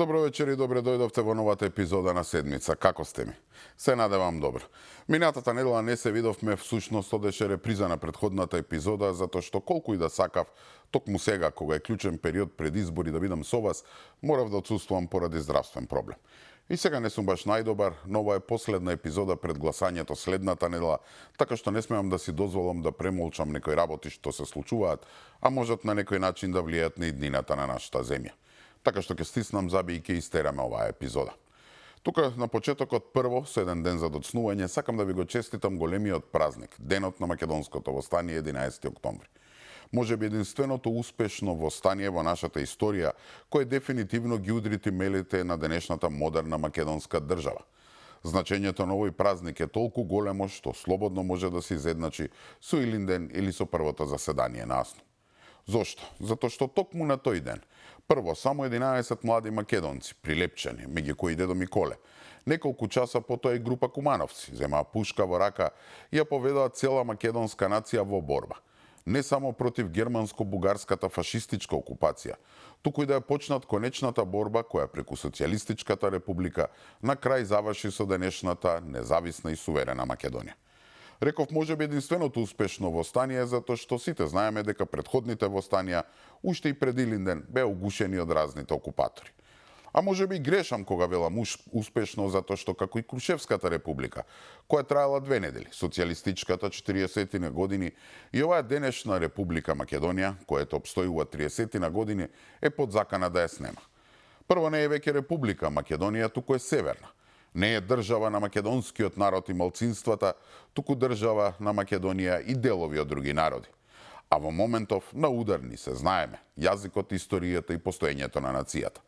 Добро вечер и добре дојдовте во новата епизода на седмица. Како сте ми? Се надевам добро. Минатата недела не се видовме, всушност одеше реприза на претходната епизода, затоа што колку и да сакав, токму сега, кога е клучен период пред избори да бидам со вас, морав да отсуствувам поради здравствен проблем. И сега не сум баш најдобар, но ова е последна епизода пред гласањето следната недела, така што не смеам да си дозволам да премолчам некои работи што се случуваат, а можат на некој начин да влијаат на иднината на нашата земја. Така што ќе стиснам заби и ќе истераме оваа епизода. Тука на почетокот прво, со еден ден за доцнување, сакам да ви го честитам големиот празник, денот на македонското востание 11 октомври. Може би единственото успешно востание во нашата историја, кое дефинитивно ги удри темелите на денешната модерна македонска држава. Значењето на овој празник е толку големо што слободно може да се изедначи со Илинден или со првото заседание на АСНУ. Зошто? Затоа што токму на тој ден, прво само 11 млади македонци, прилепчени, меѓу кои дедо Миколе, неколку часа потоа и група кумановци, земаа пушка во рака и ја поведоа цела македонска нација во борба. Не само против германско-бугарската фашистичка окупација, туку и да ја почнат конечната борба која преку Социјалистичката република на крај заврши со денешната независна и суверена Македонија. Реков може би единственото успешно востание, затоа што сите знаеме дека претходните востанија, уште и пред Илинден, беа угушени од разните окупатори. А може би грешам кога велам успешно, затоа што како и Крушевската република, која траела 2 недели, социјалистичката 40-ти години и оваа денешна република Македонија, којато обстојува 30-ти години, е под закана да ја снема. Прво не е веќе република Македонија, туку е северна. Не е држава на македонскиот народ и малцинствата, туку држава на Македонија и делови од други народи. А во моментов на удар ни се знаеме јазикот, историјата и постоењето на нацијата.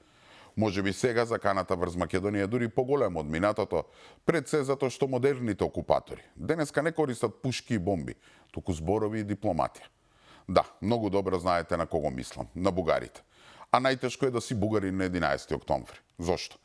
Може би сега заканата врз Македонија дури поголема од минатото, пред се затоа што модерните окупатори денеска не користат пушки и бомби, туку зборови и дипломатија. Да, многу добро знаете на кого мислам, на бугарите. А најтешко е да си бугарин на 11 октомври. Зошто?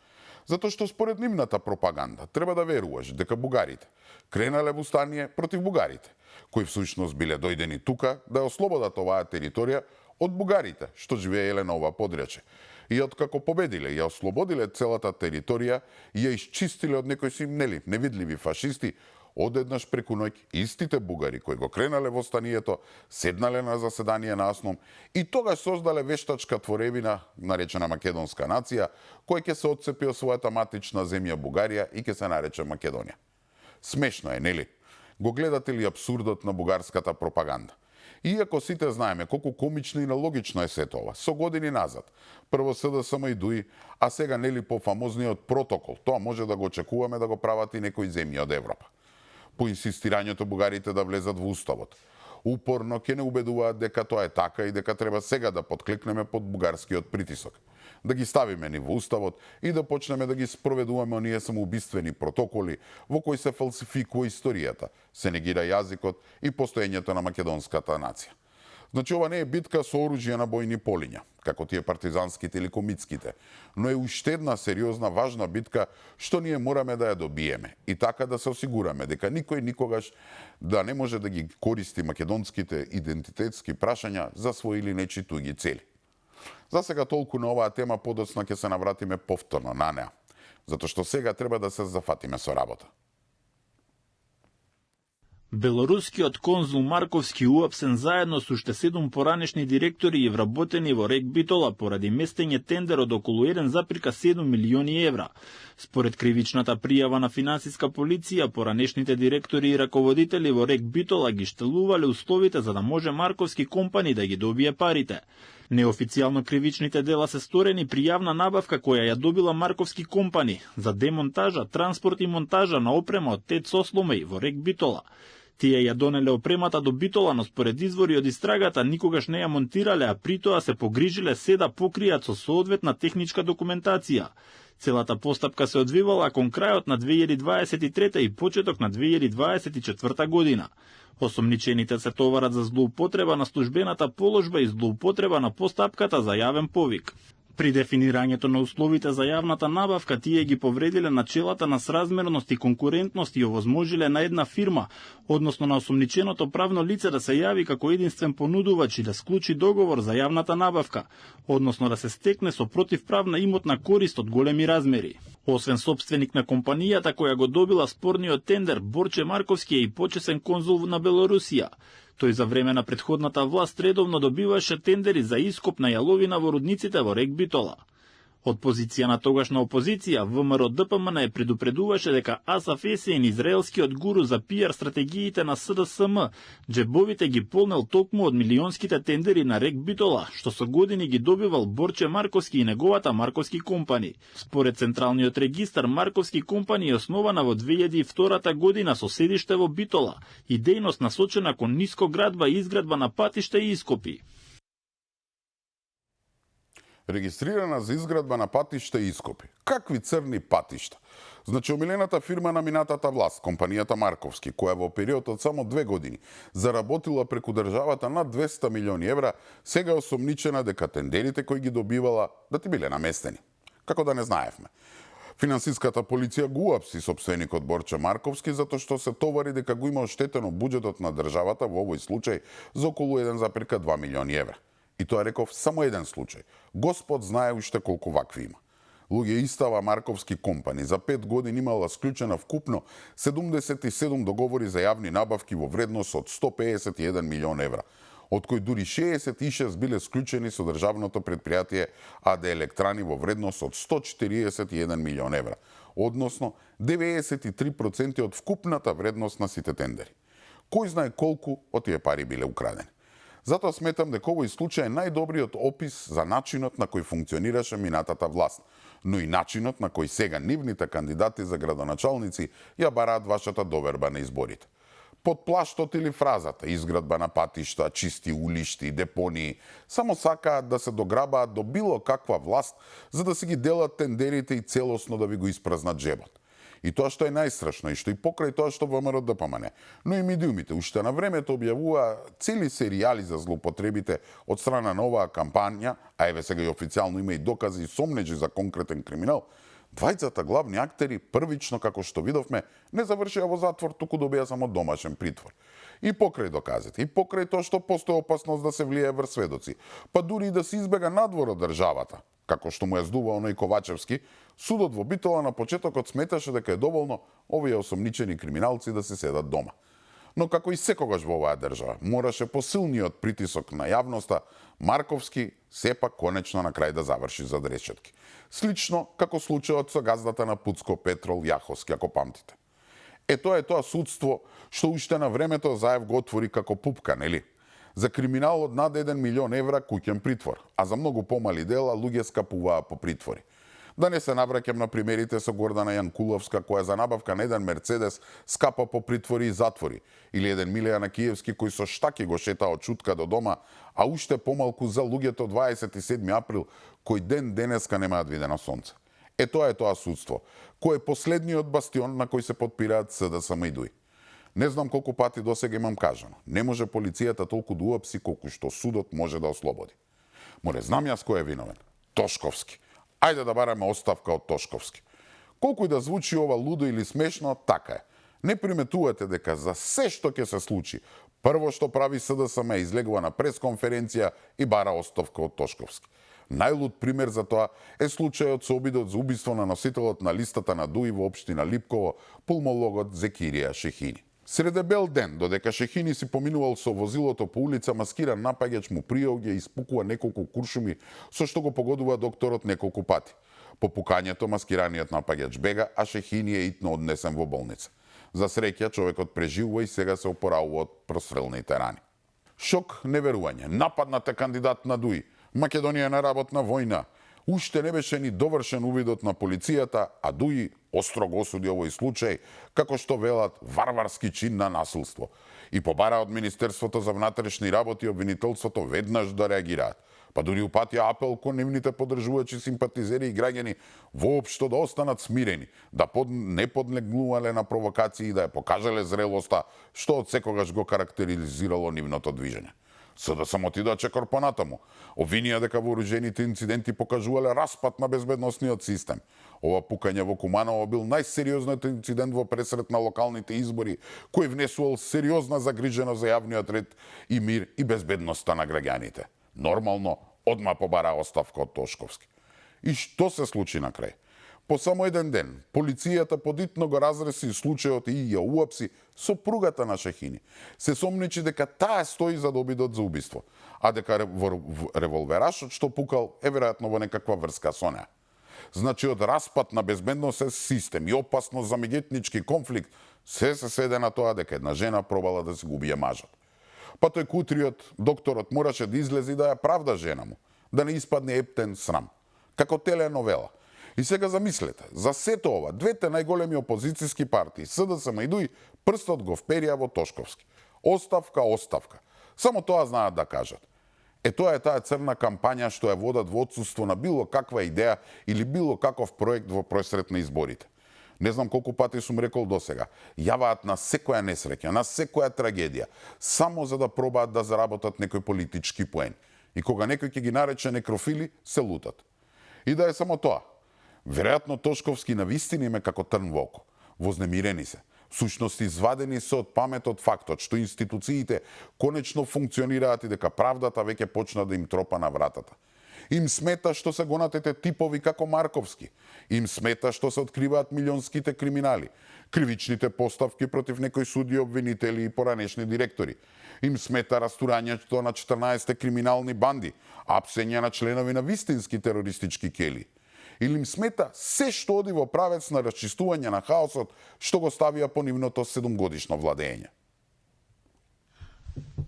Затоа што според нивната пропаганда треба да веруваш дека бугарите кренале во стание против бугарите, кои всушност биле дојдени тука да ја ослободат оваа територија од бугарите што живееле на ова подрече. И откако победиле и ја ослободиле целата територија и ја исчистиле од некои си невидливи фашисти, одеднаш преку ноќ истите бугари кои го кренале востанието седнале на заседание на АСНУМ и тогаш создале вештачка творевина наречена македонска нација, која ќе се отцепи од својата матична земја Бугарија и ќе се нарече Македонија. Смешно е, нели? Го гледате ли апсурдот на бугарската пропаганда? Иако сите знаеме колку комично и нелогично е сето ова, со години назад, прво СДСМ и ДУИ, а сега нели по фамозниот протокол, тоа може да го очекуваме да го прават и некои земји од Европа. По инсистирањето бугарите да влезат во уставот. Упорно ќе не убедуваат дека тоа е така и дека треба сега да подклекнеме под бугарскиот притисок. Да ги ставиме ни во уставот и да почнеме да ги спроведуваме оние самоубиствени протоколи во кои се фалсификува историјата, се негира јазикот и постоењето на македонската нација. Значи, ова не е битка со оружје на бојни полиња, како тие партизанските или комитските, но е уште една сериозна, важна битка што ние мораме да ја добиеме и така да се осигураме дека никој никогаш да не може да ги користи македонските идентитетски прашања за своји или нечи туги цели. За сега толку на оваа тема, подоцна ќе се навратиме повторно на неа, затоа што сега треба да се зафатиме со работа. Белорускиот конзул Марковски уапсен заедно со уште 7 поранешни директори и вработени во РЕК Битола поради местење тендер од околу 1,7 милиони евра. Според кривичната пријава на финансиска полиција, поранешните директори и раководители во РЕК Битола ги штелувале условите за да може Марковски компани да ги добие парите. Неофицијално кривичните дела се сторени при јавна набавка која ја добила Марковски компани за демонтажа, транспорт и монтажа на опрема од ТЕЦ Осломеј во РЕК Битола. Тие ја донеле опремата до Битола, но според извори од истрагата никогаш не ја монтирале, а притоа се погрижиле се да покријат со соодветна техничка документација. Целата постапка се одвивала кон крајот на 2023 и почеток на 2024 година. Осомничените се товарат за злоупотреба на службената положба и злоупотреба на постапката за јавен повик. При дефинирањето на условите за јавната набавка, тие ги повредиле начелата на сразмерност и конкурентност и овозможиле на една фирма, односно на осомниченото правно лице да се јави како единствен понудувач и да склучи договор за јавната набавка, односно да се стекне со противправна имотна корист од големи размери. Освен собственик на компанијата која го добила спорниот тендер, Борче Марковски е и почесен конзул на Белорусија. Тој за време на претходната власт редовно добиваше тендери за ископ на јаловина во рудниците во рек Битола. Од позиција на тогашна опозиција, ВМРО ДПМН е предупредуваше дека Асаф Есеин, израелскиот гуру за пиар стратегиите на СДСМ, джебовите ги полнел токму од милионските тендери на рек Битола, што со години ги добивал Борче Марковски и неговата Марковски компани. Според Централниот регистар, Марковски компани е основана во 2002 година со седиште во Битола и дејност насочена кон нискоградба и изградба на патишта и ископи. Регистрирана за изградба на патишта и ископи. Какви црни патишта? Значи, омилената фирма на минатата власт, компанијата Марковски, која во период од само 2 години заработила преку државата над 200 милиони евра, сега осомничена дека тендерите кои ги добивала да ти биле наместени. Како да не знаевме. Финансиската полиција го уапси сопственикот Борче Марковски затоа што се товари дека го има оштетено буџетот на државата во овој случај за околу 1,2 милиони евра. И тоа реков само еден случај. Господ знае уште колку вакви има. Луѓе истава Марковски компани за 5 години имала склучена вкупно 77 договори за јавни набавки во вредност од 151 милион евра, од кои дури 66 биле склучени со државното предпријатие АД Електрани во вредност од 141 милион евра, односно 93% од вкупната вредност на сите тендери. Кој знае колку од тие пари биле украдени. Затоа сметам дека овој случај е најдобриот опис за начинот на кој функционираше минатата власт, но и начинот на кој сега нивните кандидати за градоначалници ја бараат вашата доверба на изборите. Под плаштот или фразата изградба на патишта, чисти улишти, депонии, само сакаат да се дограбаат до било каква власт за да си ги делат тендерите и целосно да ви го испразнат джебот. И тоа што е најстрашно и што и покрај тоа што ВМРО ДПМН, но и медиумите уште на времето објавува цели серијали за злоупотребите од страна на оваа кампања, а еве сега и официјално има и докази и сомнежи за конкретен криминал. Двајцата главни актери првично, како што видовме, не завршија во затвор, туку добија само домашен притвор. И покрај доказите, и покрај тоа што постои опасност да се влијае врз сведоци, па дури и да се избега надвор од државата, како што му ја здува оној Ковачевски, судот во Битола на почетокот сметаше дека е доволно овие осомничени криминалци да се седат дома. Но како и секогаш во оваа држава, мораше посилниот притисок на јавноста, Марковски сепак конечно на крај да заврши зад решетки. Слично како случајот со газдата на Пуцко Петрол Јаховски, ако памтите. Тоа е тоа судство што уште на времето Заев го отвори како пупка, нели? За криминал од над 1 милион евра куќен притвор, а за многу помали дела луѓе скапуваа по притвори. Да не се навраќам на примерите со Гордана Јанкуловска, која за набавка на еден Мерцедес скапа по притвори и затвори, или еден Милијана Киевски кој со штаки го шета од чутка до дома, а уште помалку за луѓето 27 април, кој ден денеска немаат видено сонце. Тоа е тоа судство, кој е последниот бастион на кој се подпираат СДСМ и ДУИ. Не знам колку пати досега имам кажано. Не може полицијата толку да уапси колку што судот може да ослободи. Море знам јас кој е виновен. Тошковски. Ајде да бараме оставка од Тошковски. Колку и да звучи ова лудо или смешно, така е. Не приметувате дека за се што ќе се случи, прво што прави СДСМ излегува на пресконференција и бара оставка од Тошковски. Најлуд пример за тоа е случајот со обидот за убиство на носителот на листата на ДУИ во општина Липково, пулмологот Зекирија Шехини. Среде бел ден, додека Шехини си поминувал со возилото по улица, маскиран напаѓач му приоѓа и испукува неколку куршуми, со што го погодува докторот неколку пати. По пукањето маскираниот напаѓач бега, а Шехини е итно однесен во болница. За среќа, човекот преживува и сега се опоравува од прострелните рани. Шок, неверување, нападнате кандидат на ДУИ, Македонија на работна војна. Уште не беше ни довршен увидот на полицијата, а ДУИ остро го осуди овој случај, како што велат варварски чин на насилство. И побара од Министерството за внатрешни работи и обвинителството веднаш да реагираат. Па дури упатија апел кон нивните поддржувачи, симпатизери и граѓани воопшто да останат смирени, да не подлегнувале на провокации и да ја покажале зрелоста, што од секогаш го карактеризирало нивното движење. СДСМ отидоа чекор понатаму. Обвинија дека вооружените инциденти покажувале распад на безбедносниот систем. Ова пукање во Куманово бил најсериозниот инцидент во пресрет на локалните избори, кој внесувал сериозна загриженост за јавниот ред и мир и безбедноста на граѓаните. Нормално, одма побара оставка од Тошковски. И што се случи на крај? По само еден ден, полицијата подитно го разреси случајот и ја уапси сопругата на Шахини. Се сомничи дека таа стои зад обидот за убиство, а дека револверашот што пукал е веројатно во некаква врска со неа. Значи, од распад на безбедносен систем и опасност за меѓуетнички конфликт, се седе на тоа дека една жена пробала да се го убие мажот. Па тој кутриот, докторот мораше да излезе и да ја правда жена му, да не испадне ептен срам, како теленовела. И сега замислете, за сето ова, двете најголеми опозицијски партии, СДСМ и ДУИ, прстот го вперија во Тошковски. Оставка, оставка. Само тоа знаат да кажат. Тоа е таа црна кампања што ја водат во отсуство на било каква идеја или било каков проект во пресрет на изборите. Не знам колку пати сум рекол досега, јаваат на секоја несреќа, на секоја трагедија, само за да пробаат да заработат некој политички поен. И кога некој ќе ги нарече некрофили, се лутат. И да е само тоа. Веројатно Тошковски навистина им е како трн во око. Вознемирени се. Всушност извадени се од памет од фактот што институциите конечно функционираат и дека правдата веќе почна да им тропа на вратата. Им смета што се гонатите типови како Марковски. Им смета што се откриваат милионските криминали, кривичните поставки против некои суди, обвинители и поранешни директори. Им смета растурањето на 14 криминални банди, апсење на членови на вистински терористички кели. Или им смета се што оди во правец на расчистување на хаосот што го ставија по нивното 7-годишно владење.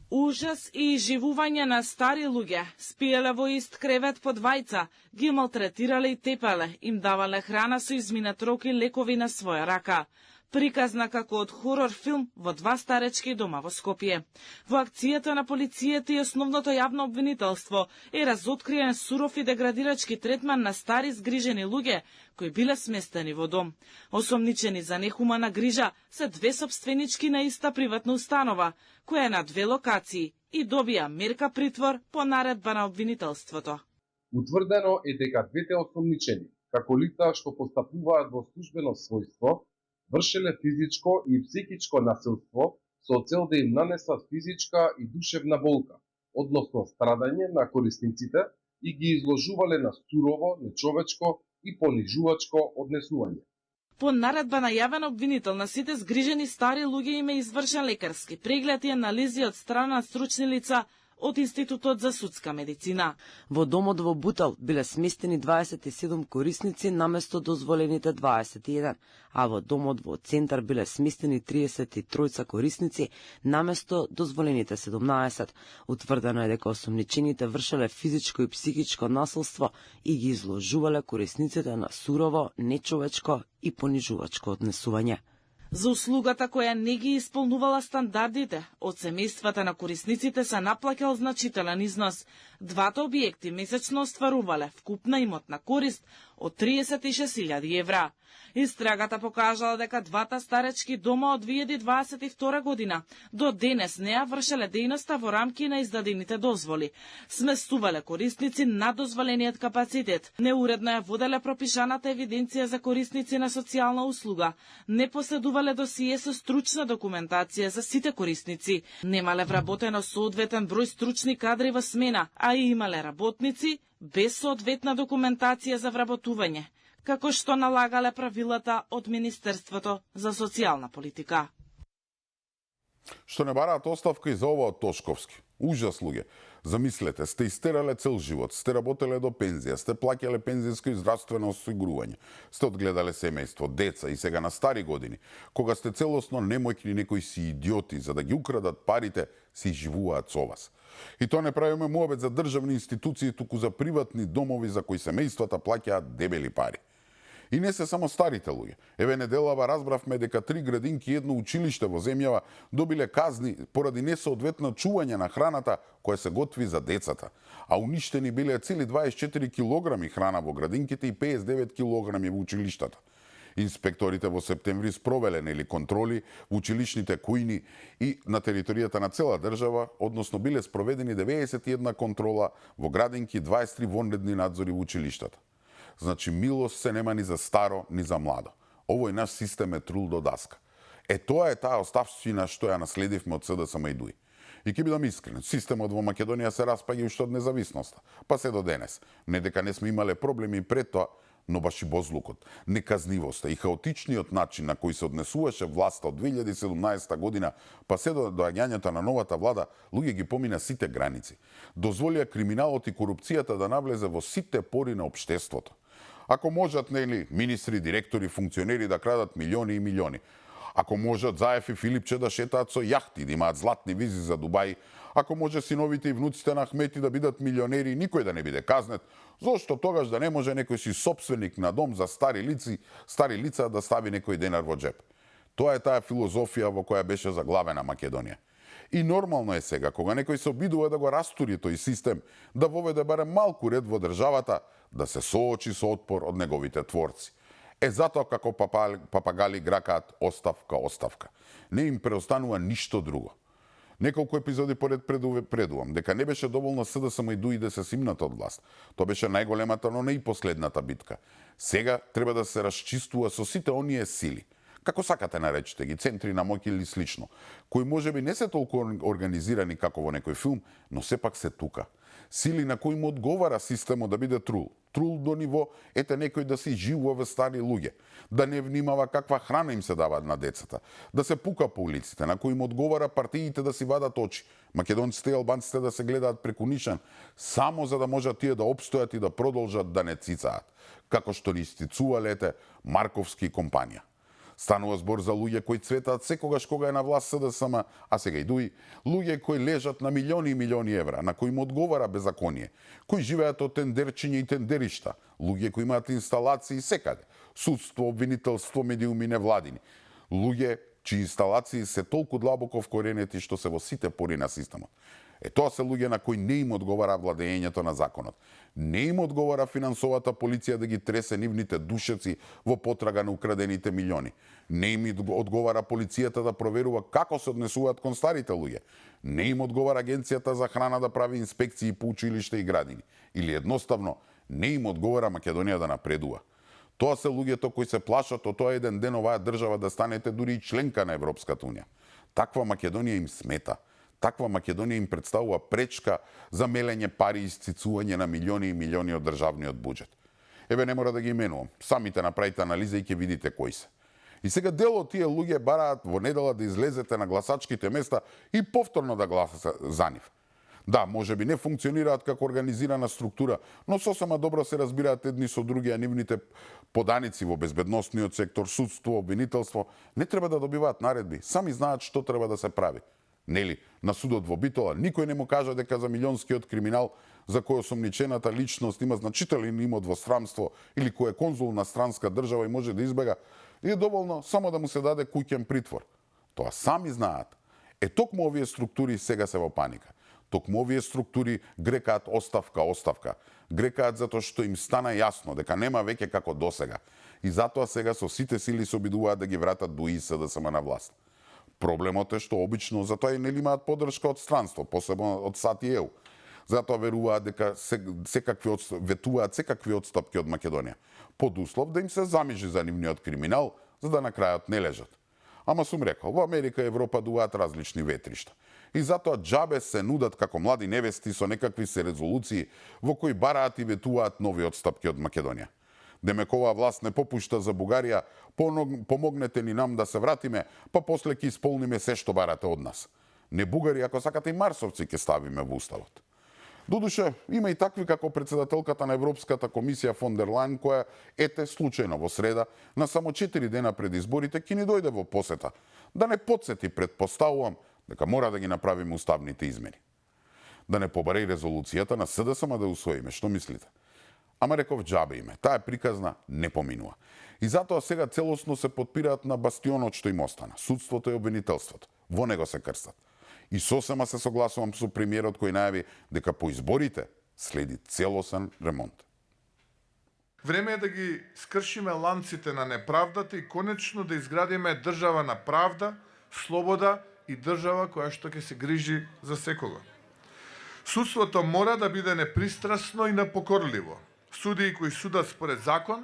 Ужас и живување на стари луѓе, спиеле во ист кревет по двајца, ги малтретирале и тепале, им давале храна со изминат рок и лекови на своја рака. Приказна како од хорор филм во 2 старечки дома во Скопје. Во акцијата на полицијата и основното јавно обвинителство е разоткриен суров и деградирачки третман на стари згрижени луѓе кои биле сместени во дом. Осомничени за нехумана грижа се 2 собственички на иста приватна установа, која е на 2 локации и добија мерка притвор по наредба на обвинителството. Утврдено е дека двете осомничени, како лица што постапуваат во службено својство, вршеле физичко и психичко насилство со цел да им нанесат физичка и душевна болка, односно страдање на корисниците и ги изложувале на сурово, нечовечко и понижувачко однесување. По наредба на јавен обвинител на сите згрижени стари луѓе им е извршен лекарски преглед и анализи од страна на стручни лица од Институтот за судска медицина. Во домот во Бутал биле сместени 27 корисници наместо дозволените 21, а во домот во Центар биле сместени 33 корисници наместо дозволените 17. Утврдено е дека осомничените вршеле физичко и психичко насилство и ги изложувале корисниците на сурово, нечовечко и понижувачко однесување. За услугата која не ги исполнувала стандардите, од семејствата на корисниците се наплаќал значителен износ. Двата објекти месечно остварувале вкупна имотна корист од 36.000 евра. Истрагата покажала дека двата старечки дома од 2022 година до денес не ја вршеле дејноста во рамки на издадените дозволи. Сместувале корисници над дозволениот капацитет, неуредно ја воделе пропишаната евиденција за корисници на социјална услуга, не поседувале досие со стручна документација за сите корисници, немале вработено соодветен број стручни кадри во смена, а и имале работници без соодветна документација за вработување, како што налагале правилата од Министерството за социјална политика. Што не бараат оставка и за ова од Тошковски. Ужас, луѓе. Замислете, сте истерале цел живот, сте работеле до пензија, сте плаќале пензијско и здравствено осигурување, сте одгледале семејство, деца и сега на стари години, кога сте целосно немојкни, некои си идиоти, за да ги украдат парите, си живуваат со вас. И тоа не правиме муабет за државни институции, туку за приватни домови за кои семејствата плаќаат дебели пари. И не се само старите луѓе. Еве неделава разбравме дека 3 градинки и едно училиште во земјава добиле казни поради несоодветно чување на храната која се готви за децата, а уништени биле цели 24 килограми храна во градинките и 59 килограми во училиштата. Инспекторите во септември спровеле контроли во училишните кујни и на територијата на цела држава, односно биле спроведени 91 контрола во градинки, 23 вонредни надзори во училиштата. Значи, милост се нема ни за старо, ни за младо. Овој наш систем е трул до даска. Тоа е таа оставштина што ја наследивме од СДСМ и ДУИ. И ќе бидам искрен, системот во Македонија се распаѓа уште од независноста, па се до денес. Не дека не сме имале проблеми пред тоа, но баш и безлукот, неказнивоста и хаотичниот начин на кој се однесуваше власта од 2017 година, па се до доаѓањето на новата влада, луѓе ги помина сите граници. Дозволија криминалот и корупцијата да навлезе во сите пори на општеството. Ако можат, министри, директори, функционери да крадат милиони и милиони, ако можат Заев и Филипче да шетаат со јахти, да имаат златни визи за Дубај, ако може синовите и внуците на Ахмети да бидат милионери и никој да не биде казнет, зошто тогаш да не може некој си собственик на дом за стари лица да стави некој денар во джеп? Тоа е таа филозофија во која беше заглавена Македонија. И нормално е сега, кога некој се обидува да го растури тој систем, да воведе барем малку ред во државата, да се соочи со отпор од неговите творци. Затоа како папагали гракаат оставка, оставка. Не им преостанува ништо друго. Неколку епизоди поред предувам дека не беше доволно СДСМ и ДУИ да се симнат од власт. Тоа беше најголемата, но не и последната битка. Сега треба да се расчистува со сите оние сили, како сакате наречете ги, центри на моќ или слично, кои можеби не се толку организирани како во некој филм, но сепак се тука. Сили на кои му одговара системот да биде трул. Трул до ниво, некој да си живува стари луѓе, да не внимава каква храна им се дава на децата, да се пука по улиците, на кои му одговара партиите да си вадат очи, македонците и албанците да се гледаат преку нишан, само за да можат тие да опстојат и да продолжат да не цицаат, како што ни стицувале Марковски и компанија. Станува збор за луѓе кои цветаат секогаш кога е на власт СДСМ, а сега и ДУИ, луѓе кои лежат на милиони и милиони евра, на кои му одговара беззаконие, кои живеат од тендерчиња и тендеришта, луѓе кои имаат инсталации секаде, судство, обвинителство, медиуми, невладини, луѓе чии инсталации се толку длабоко вкоренети што се во сите пори на системот. Тоа се луѓе на кои не им одговара владењето на законот. Не им одговара финансовата полиција да ги тресе нивните душеци во потрага на украдените милиони. Не им одговара полицијата да проверува како се однесуваат кон старите луѓе. Не им одговара агенцијата за храна да прави инспекции по училишта и градини. Или едноставно, не им одговара Македонија да напредува. Тоа се луѓето кои се плашат од тоа еден ден оваа држава да станете дури и членка на Европската унија. Таква Македонија им смета. Таква Македонија им представува пречка за мелење пари и исцицување на милиони и милиони од државниот буџет. Не мора да ги именувам. Самите направите анализа и ќе видите кои се. И сега дел од тие луѓе бараат во недела да излезете на гласачките места и повторно да гласате за нив. Да, можеби не функционираат како организирана структура, но сосема добро се разбираат едни со други, а нивните поданици во безбедносниот сектор, судство, обвинителство, не треба да добиваат наредби, сами знаат што треба да се прави. Нели, на судот во Битола никој не му кажа дека за милионскиот криминал за кој осомничената личност има значителен имот во странство или кој е конзул на странска држава и може да избега, е доволно само да му се даде куќен притвор. Тоа сами знаат. Токму овие структури сега се во паника. Токму овие структури грекаат оставка, оставка. Грекаат затоа што им стана јасно дека нема веќе како досега. И затоа сега со сите сили се обидуваат да ги вратат ДУИ и СДСМ на власт. Проблемот е што обично затоа и не имаат поддршка од странство, посебно од САД и ЕУ. Затоа веруваат дека ветуваат секакви отстапки од Македонија, под услов да им се замижи за нивниот криминал, за да на крајот не лежат. Ама сум рекол, во Америка и Европа дуваат различни ветришта. И затоа джабе се нудат како млади невести со некакви се резолуции во кои бараат и ветуваат нови отстапки од Македонија. Демек оваа власт не попушта за Бугарија, помогнете ни нам да се вратиме, па после ќе исполниме се што барате од нас. Не бугари, ако сакате и марсовци ќе ставиме во уставот. Додуше, има и такви како председателката на Европската комисија фон дер Лајен, која случајно во среда, на само 4 дена пред изборите, ќе ни дојде во посета. Да не подсети, предпоставувам, дека мора да ги направиме уставните измени. Да не побаре и резолуцијата на СДСМ да усвоиме, што мислите? Ама реков джабе име, таа приказна не поминува. И затоа сега целосно се подпираат на бастионот што им остана, судството и обвинителството. Во него се крстат. И сосема се согласувам со премиерот кој најави дека по изборите следи целосен ремонт. Време е да ги скршиме ланците на неправдата и конечно да изградиме држава на правда, слобода и држава која што ќе се грижи за секого. Судството мора да биде непристрасно и непокорливо. Судии кои судат според закон,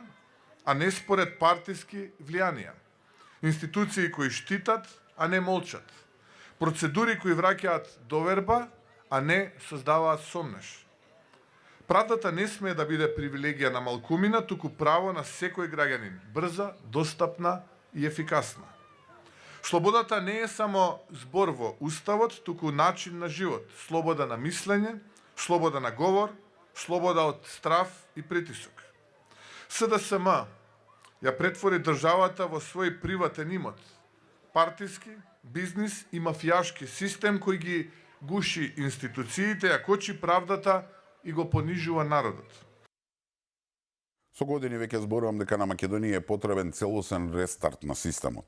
а не според партиски влијанија. Институции кои штитат, а не молчат. Процедури кои враќаат доверба, а не создаваат сомнеш. Правдата не смее да биде привилегија на малкумина, туку право на секој граѓанин, брза, достапна и ефикасна. Слободата не е само збор во Уставот, туку начин на живот, слобода на мислење, слобода на говор, слобода од страф и притисок. СДСМ ја претвори државата во свој приватен имот, партиски, бизнис и мафијашки систем кој ги гуши институциите, ја кочи правдата и го понижува народот. Со години веќе зборувам дека на Македонија е потребен целосен рестарт на системот.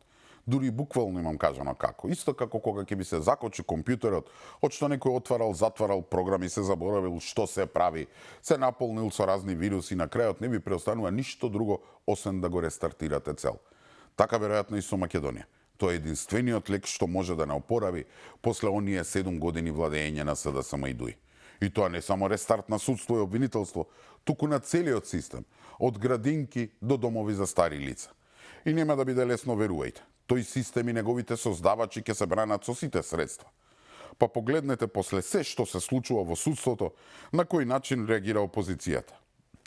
Дури буквално имам кажано како. Исто како кога ќе би се закочи компјутерот, од што некој отварал, затварал програми, се заборавил што се прави, се наполнил со разни вируси, на крајот не би преостанува ништо друго освен да го рестартирате цел. Така веројатно и со Македонија. Тоа е единствениот лек што може да не опорави после оние 7 години владење на СДСМ и ДУИ. И тоа не само рестарт на судство и обвинителство, туку на целиот систем, од градинки до домови за стари лица. И нема да биде лесно, верувајте. Тој систем и неговите создавачи ќе се бранат со сите средства. Па погледнете после се што се случува во судството, на кој начин реагира опозицијата.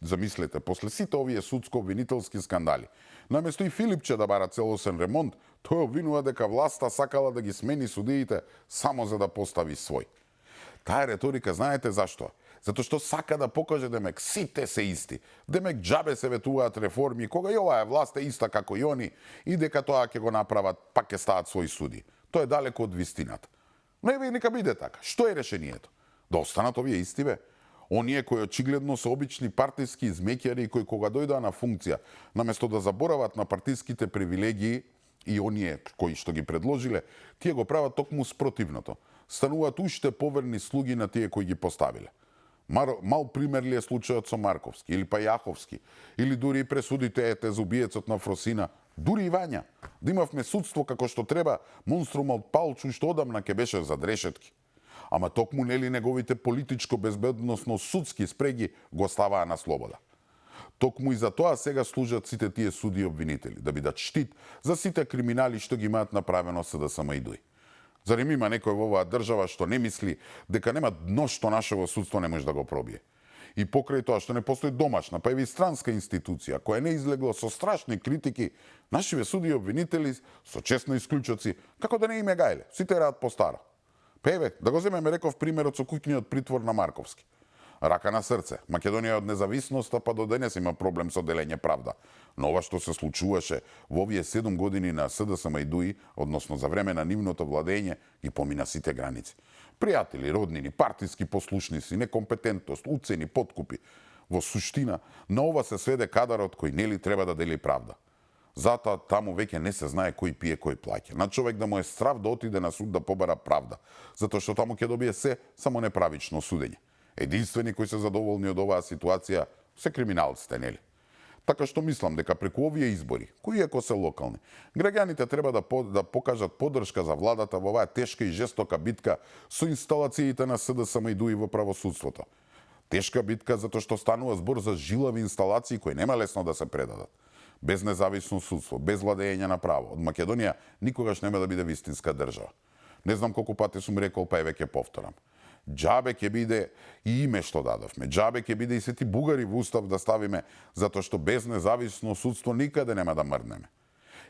Замислете, после сите овие судско-обвинителски скандали, наместо и Филипче да бара целосен ремонт, тој обвинува дека власта сакала да ги смени судиите само за да постави свој. Таа реторика знаете зашто? Затоа што сака да покаже демек сите се исти. Демек џабе се ветуваат реформи, кога и оваа власт е иста како и они, и дека тоа ќе го направат, пак ќе стават своји суди. Тоа е далеко од вистината. Но еве нека биде така. Што е решението? Да останат овие исти бе? Оние кои очигледно се обични партиски измеќари кои кога дојдоа на функција, наместо да заборават на партиските привилегии и оние кои што ги предложиле, тие го прават токму спротивното. Стануваат уште поверни слуги на тие кои ги поставиле. Мал пример ли е случајот со Марковски или па Јаховски, или дури и пресудите за убиецот на Фросина, дури и Вања. Да имавме судство како што треба, монструмот Палчу што одамна ќе беше зад решетки. Ама токму нели неговите политичко-безбедносно судски спреги го ставаа на слобода. Токму и за тоа сега служат сите тие суди и обвинители, да бидат штит за сите криминали што ги имаат направено СДСМ и ДУИ. Зарем има некој во оваа држава што не мисли дека нема дно што нашево судство не може да го пробие? И покрај тоа што не постои домашна, па и странска институција, која не излегла со страшни критики, нашиве суди и обвинители со честни исклучоци, како да не име гајле, сите раат по старо. Па еве, да го земеме реков примерот со куќниот притвор на Марковски. Рака на срце, Македонија од независноста па до денес има проблем со делење правда. Но ова што се случуваше во овие 7 години на СДСМ и ДУИ, односно за време на нивното владење, ги помина сите граници. Пријатели, роднини, партиски послушници, некомпетентност, уцени, подкупи. Во суштина, на ова се сведе кадарот кој нели треба да дели правда. Затоа таму веќе не се знае кој пие, кој плаќа. На човек да му е страв да отиде на суд да побара правда, затоа што таму ќе добие се само неправично судење. Единствени кои се задоволни од оваа ситуација се криминалците, нели? Така што мислам дека преку овие избори, кои ако се локални, граѓаните треба да покажат поддршка за владата во оваа тешка и жестока битка со инсталациите на СДСМ и ДУИ во правосудството. Тешка битка затоа што станува збор за жилави инсталации кои нема лесно да се предадат. Без независно судство, без владење на право, од Македонија никогаш нема да биде вистинска држава. Не знам колку пати сум рекол, па еве ќе повторам. Џабе ќе биде и име што дадовме. Џабе ќе биде и сети бугари во устав да ставиме, затоа што без независно судство никаде нема да мрднеме.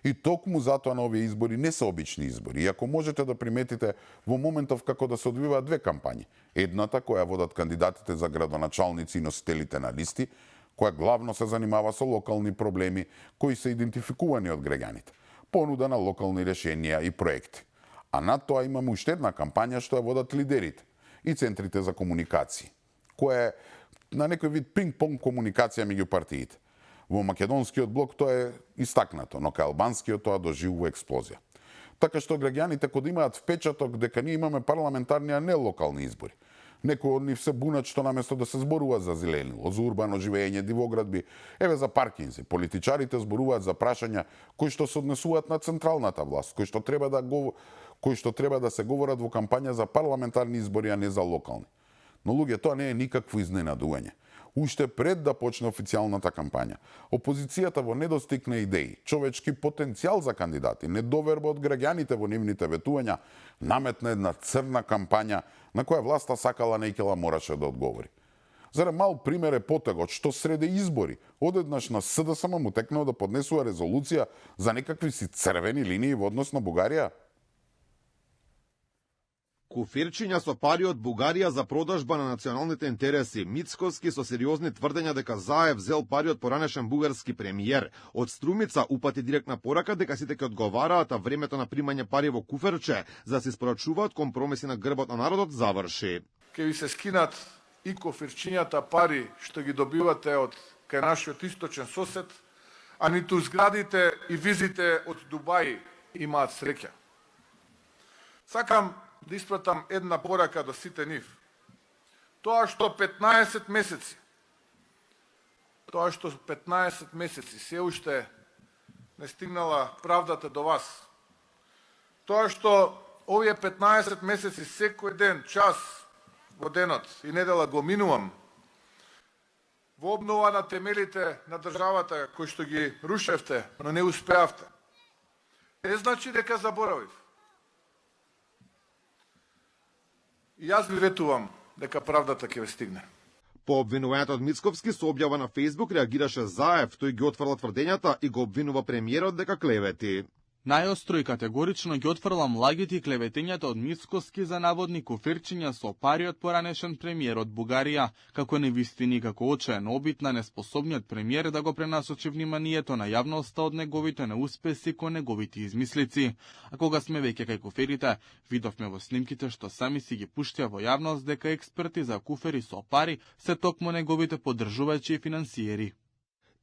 И токму затоа на овие избори не се обични избори. И ако можете да приметите во моментов како да се одвиваат две кампањи. Едната која водат кандидатите за градоначалници и носителите на листи, која главно се занимава со локални проблеми кои се идентификувани од граѓаните. Понуда на локални решенија и проекти. А над тоа имаме уште една кампања што ја водат лидерите и центрите за комуникации, која е на некој вид пинг-понг комуникација меѓу партиите. Во македонскиот блок тоа е истакнато, но кај албанскиот тоа доживува експлозија. Така што граѓаните кога имаат впечаток дека ние имаме парламентарни, а не локални избори. Некои од нив се бунат што наместо да се зборуваат за зеленило, за урбано живење, дивоградби, еве за паркинзи, политичарите зборуваат за прашања кои што се однесуваат на централната власт, кои што треба да се говорат во кампања за парламентарни избори, а не за локални. Но луѓе, тоа не е никакво изненадување. Уште пред да почне официјалната кампања, опозицијата во недостиг на идеи, човечки потенцијал за кандидати, недоверба од граѓаните во нивните ветувања, наметна една црна кампања на која власта сакала нејкела мораше да одговори. Зарем мал пример е потегот што среде избори одеднаш на СДСМ му текнало да поднесува резолуција за некакви си црвени линии во однос на Бугарија? Куфирчиња со пари од Бугарија за продажба на националните интереси. Мицковски со сериозни тврдења дека Заев зел пари од поранешен бугарски премиер. Од Струмица упати директна порака дека сите ќе одговараат, а времето на примање пари во куферче за да се испорачуваат компромиси на грбот на народот заврши. Ке ви се скинат и кофирчињата пари што ги добивате од кај нашиот источен сосед, а ниту зградите и визите од Дубај имаат среќа. Сакам да испратам една порака до сите нив. Тоа што 15 месеци се уште не стигнала правдата до вас. Тоа што овие 15 месеци секој ден, час во денот и недела го минувам во обнова на темелите на државата кои што ги рушевте, но не успеавте. Не значи дека заборавив. И јас ви ветувам дека правдата ќе ве стигне. По обвинувањето од Мицковски со објава на Фејсбук реагираше Заев, тој ги отфрла тврдењата и го обвинува премиерот дека клевети. Најостро и категорично ги отфрлам лагите и клеветењата од Мицковски за наводни куфирчиња со пари од поранешен премиер од Бугарија, како невистини, како очаен обид на неспособниот премиер да го пренасочи вниманието на јавноста од неговите неуспеси кон неговите измислици. А кога сме веќе кај куферите, видовме во снимките што сами си ги пуштија во јавност дека експерти за куфери со пари се токму неговите поддржувачи и финансиери.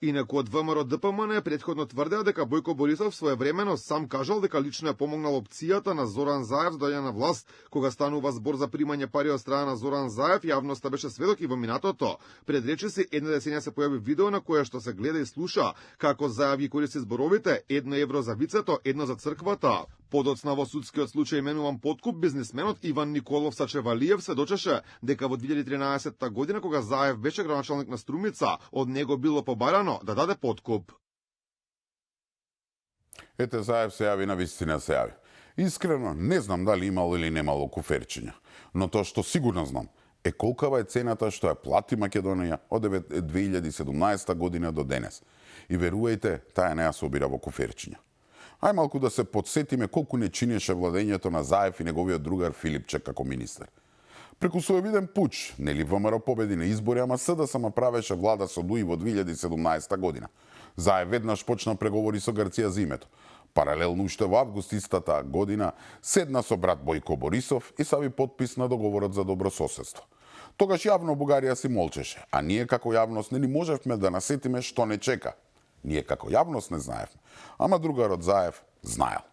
Инаку од ВМРО ДПМН претходно тврдеа дека Бојко Борисов своевремено сам кажал дека лично е помогнал опцијата на Зоран Заев да дојде на власт. Кога станува збор за примање пари од страна на Зоран Заев, јавноста беше сведок и во минатото. Пред речиси една деценија се појави видео на кое што се гледа и слуша како Заев ги користи зборовите 1 евро за вицето, 1 за црквата. Подоцна во судскиот случај именуван подкуп, бизнисменот Иван Николов Сачевалиев сведочеше дека во 2013 година кога Заев беше градоначалник на Струмица, од него било побарано да даде подкуп. Ете, Заев се јави, на вистина се јави. Искрено, не знам дали имало или немало куферчиња, но тоа што сигурно знам е колкава е цената што ја плати Македонија од 2017 година до денес. И верувајте, таа не ја собира во куферчиња. Ај малку да се подсетиме колку не чинеше владењето на Заев и неговиот другар Филипчек како министер. Преку соевиден пуч, нели ВМРО победи на избори, ама СДСМ правеше влада со ДУИ во 2017 година. Заев веднаш почна преговори со Грција за името. Паралелно уште во август истата година седна со брат Бојко Борисов и стави подпис на договорот за добрососедство. Тогаш јавно Бугарија си молчеше, а ние како јавност не можевме да насетиме што не чека. Ние како јавност не знаевме, ама другарот Заев знаел.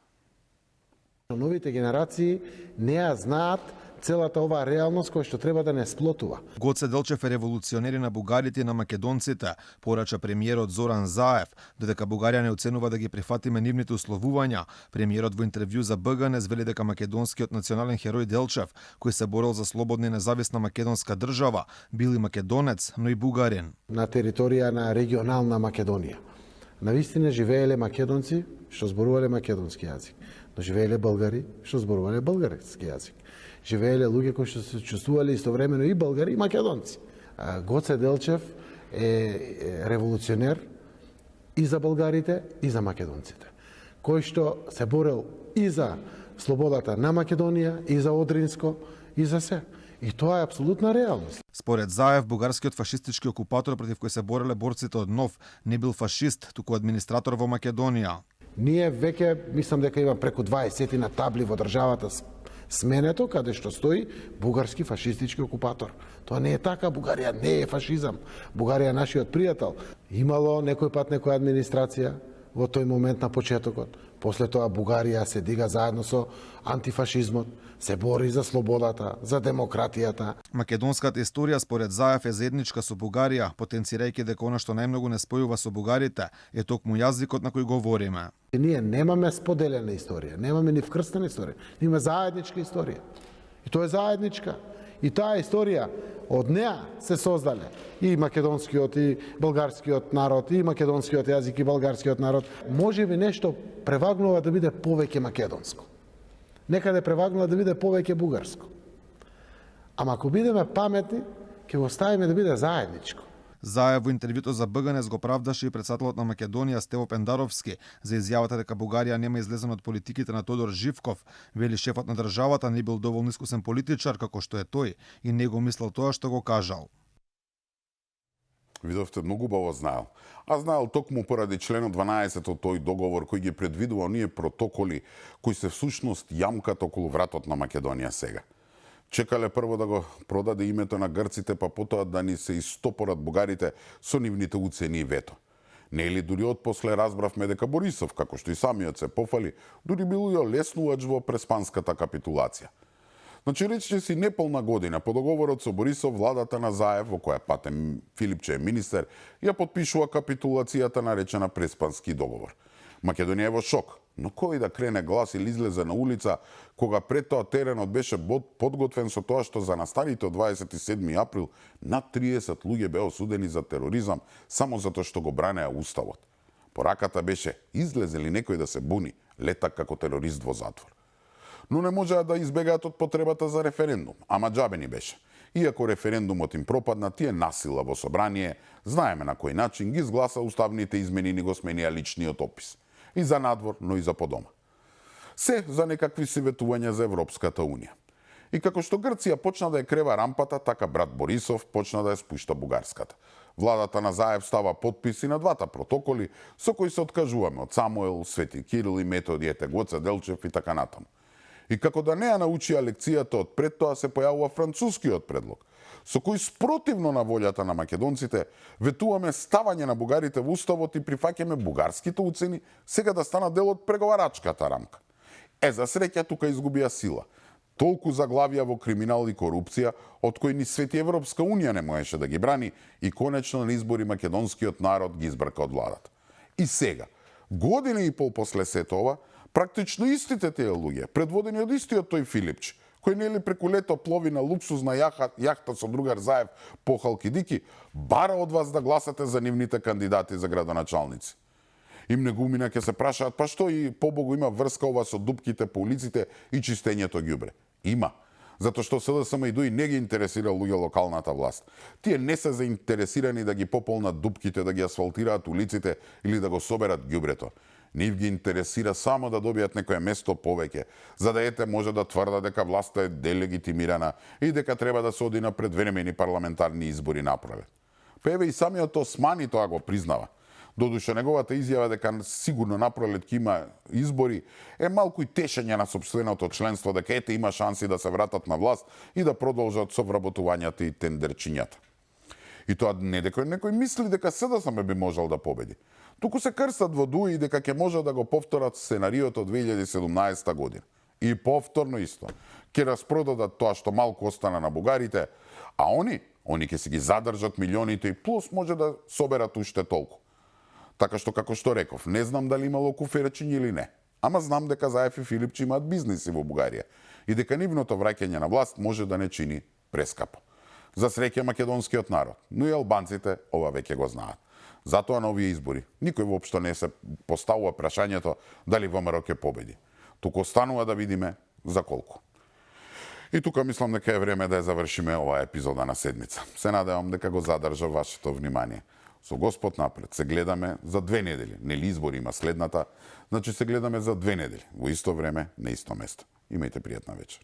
Новите генерации не ја знаат целата оваа реалност која што треба да не сплотува. Гоце Делчев е револуционери на бугарите и на македонците, порача премиерот Зоран Заев, додека Бугарија не оценува да ги прифатиме нивните условувања. Премиерот во интервју за БГ звели дека македонскиот национален херој Делчев, кој се борел за слободна и независна македонска држава, бил и македонец, но и бугарин. На територија на регионална Македонија. Навистина живееле македонци што зборувале македонски јазик, но живееле българи што зборувале български јазик. Живееле луѓе кои што се чувствувале истовремено и българи и македонци. Гоце Делчев е револуционер и за българите и за македонците, кој што се борел и за слободата на Македонија, и за Одринско, и за се. И тоа е апсолутна реалност. Според Заев, бугарскиот фашистички окупатор против кој се бореле борците од НОВ не бил фашист, туку администратор во Македонија. Ние веќе, мислам дека има преку 20 на табли во државата сменето, каде што стои бугарски фашистички окупатор. Тоа не е така, Бугарија не е фашизам. Бугарија е нашиот пријател. Имало некој пат некоја администрација во тој момент на почетокот. После тоа Бугарија се дига заедно со антифашизмот, се бори за слободата, за демократијата. Македонската историја според Заев е заедничка со Бугарија, потенцирајќи дека она што најмногу не спојува со бугарите е токму јазикот на кој говориме. Ние немаме споделена историја, немаме ни вкрстена историја, имаме заедничка историја. И тоа е заедничка. И таа историја, од неа се создале и македонскиот и болгарскиот народ, и македонскиот јазик и болгарскиот народ. Може би нешто превагнува да биде повеќе македонско. Некаде превагнува да биде повеќе бугарско. Ама ако бидеме паметни, ќе го ставиме да биде заедничко. Заев во интервјуто за БГНЕС го правдаше и председателот на Македонија Стево Пендаровски за изјавата дека Бугарија нема излезен од политиките на Тодор Живков. Вели шефот на државата не бил доволно искусен политичар како што е тој и не го мислел тоа што го кажал. Видовте, многу убаво знаел. А знаел токму поради членот 12 од тој договор кој ги предвидува оние протоколи кои се всушност јамката околу вратот на Македонија сега. Чекале прво да го продаде името на грците, па потоа да ни се истопорат бугарите со нивните уцени и вето. Нели дури отпосле разбравме дека Борисов, како што и самиот се пофали, дури бил ја леснувач во преспанската капитулација. Значи, рече си неполна година по договорот со Борисов, владата на Заев, во која патем Филипче е министер, ја подпишува капитулацијата наречена Преспански договор. Македонија е во шок, но кој да крене глас или излезе на улица, кога пред тоа теренот беше подготвен со тоа што за настаните од 27. април над 30 луѓе беа осудени за тероризам само затоа што го бранеа уставот. Пораката беше, излезе ли некој да се буни, летак како терорист во затвор. Но не можеа да избегаат од потребата за референдум, ама џабе ни беше. Иако референдумот им пропадна, тие насила во собрание, знаеме на кој начин ги изгласа уставните измени, ни го сменија личниот опис. И за надвор, но и за подома. Се за некакви советувања за Европската Унија. И како што Грција почна да ја крева рампата, така брат Борисов почна да ја спушта бугарската. Владата на Заев става подписи на двата протоколи, со кои се откажуваме од Самуел, Свети Кирил и Методи, Гоце Делчев и така натаму. И како да не ја научија лекцијата од пред тоа, се појавува францускиот предлог, со кој спротивно на волјата на македонците ветуваме ставање на бугарите во уставот и прифаќаме бугарските уцени сега да станат дел од преговарачката рамка. За среќа тука изгубија сила. Толку заглавија во криминал и корупција, од кои ни свети Европска Унија не можеше да ги брани и конечно на избори македонскиот народ ги избрка од владата. И сега, година и пол после сето ова, практично истите тие луѓе, предводени од истиот тој Филипче, кој нели преку лето плови на луксузна јахта со другар Заев по Халкидики, бара од вас да гласате за нивните кандидати за градоначалници. И многумина ќе се прашаат, па што и побогу има врска ова со дупките по улиците и чистењето ѓубре? Има. Затоа што СДСМ и ДОИ не ги интересира луѓе локалната власт. Тие не се заинтересирани да ги пополнат дупките, да ги асфалтираат улиците или да го соберат ѓубрето. Нив ги интересира само да добијат некое место повеќе, за да може да тврда дека власта е делегитимирана и дека треба да се оди на предвремени парламентарни избори напролет. Па еве и самиот Османи тоа го признава. Додуше неговата изјава дека сигурно напролет ќе има избори е малку и тешење на сопственото членство дека ете има шанси да се вратат на власт и да продолжат со вработувањата и тендерчињата. И тоа не дека некој мисли дека СДСМ би можел да победи. Туку се крстат во дуи дека ќе може да го повторат сценариото од 2017 година. И повторно исто. Ќе распродадат тоа што малку остана на бугарите, а они ќе си ги задржат милионите и плюс може да соберат уште толку. Така што, како што реков, не знам дали имало куферчиња или не. Ама знам дека Заев и Филипче имаат бизниси во Бугарија и дека нивното враќање на власт може да не чини прескапо. За среќа македонскиот народ, но и албанците ова веќе го знаат. Затоа на овие избори никој воопшто не се поставува прашањето дали ВМРО ќе победи. Туку останува да видиме за колку. И тука мислам дека е време да ја завршиме оваа епизода на седмица. Се надевам дека го задржа вашето внимание. Со Господ напред се гледаме за 2 недели. Нели избори има следната, значи се гледаме за 2 недели. Во исто време, на исто место. Имајте пријатна вечер.